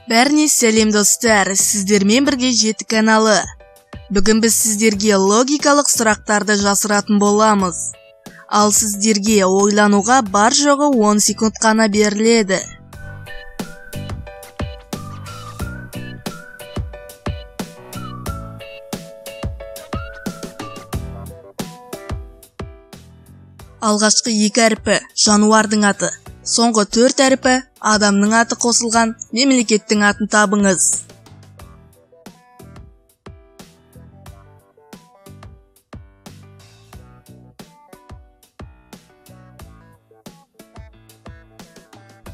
Бәріне сәлем достар, сіздермен бірге Жеті каналы. Бүгін біз сіздерге логикалық сұрақтарды жасыратын боламыз. Ал сіздерге ойлануға бар жоғы 10 секунд қана беріледі. Алғашқы 2 әрпі жануардың аты, соңғы 4 әрпі адамның аты қосылған мемлекеттің атын табыңыз.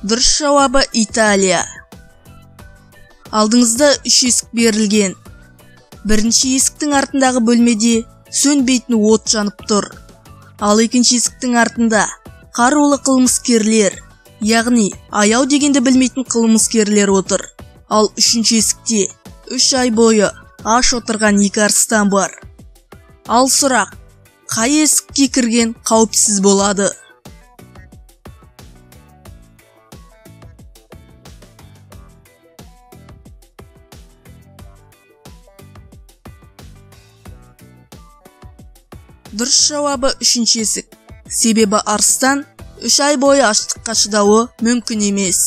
Дұрыс жауабы Италия. Алдыңызда 3 есік берілген. Бірінші есіктің артындағы бөлмеде сөнбейтін от жанып тұр. Ал екінші есіктің артында қарулы қылмыскерлер, яғни аяу дегенді білмейтін қылмыскерлер отыр. Ал үшінші есікте 3 ай бойы аш отырған 2 арыстан бар. Ал сұрақ, қай есікке кірген қауіпсіз болады? Дұрыс жауабы үшінші есік. Себебі арыстан 3 ай бойы аштыққа шыдауы мүмкін емес.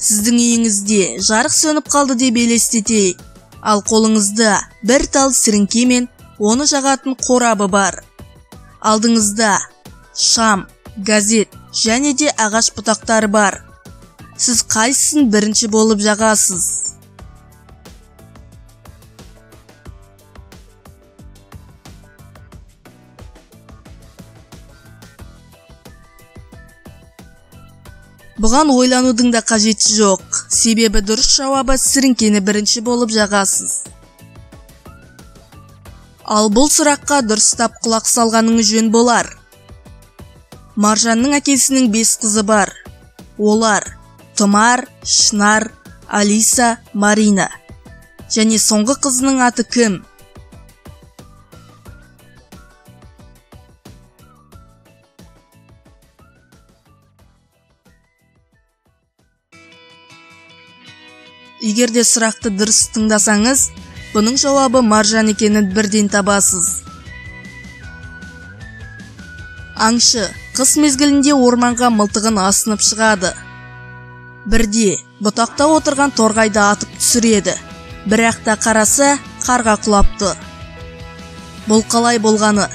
Сіздің үйіңізде жарық сөніп қалды деп елестетейік. Ал қолыңызда бір тал сіріңке мен оны жағатын қорабы бар. Алдыңызда шам, газет және де ағаш бұтақтары бар. Сіз қайсысын бірінші болып жағасыз? Бұған ойланудың да қажеті жоқ, себебі дұрыс жауабы сіріңкені бірінші болып жағасыз. Ал бұл сұраққа дұрыстап құлақ салғаныңыз жөн болар. Маржанның әкесінің 5 қызы бар. Олар Тұмар, Шынар, Алиса, Марина. Және соңғы қызының аты кім? Егер де сұрақты дұрыс тыңдасаңыз, бұның жауабы Маржан екенін бірден табасыз. Аңшы қыс мезгілінде орманға мылтығын асынып шығады. Бірде бұтақта отырған торғайды атып түсіреді. Бірақ та қараса, қарға құлапты. Бұл қалай болғаны?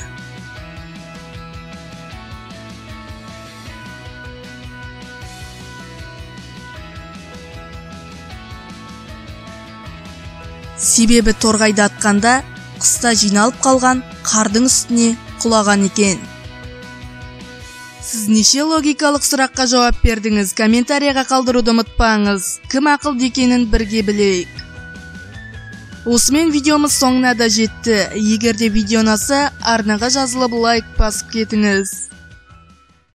Себебі торғайды атқанда қыста жиналып қалған қардың үстіне құлаған екен. Сіз неше логикалық сұраққа жауап бердіңіз? Комментарияға қалдыруды ұмытпаңыз. Кім ақылды екенін бірге білейік. Осымен видеомыз соңына да жетті. Егер де видео ұнаса, арнаға жазылып лайк басып кетіңіз.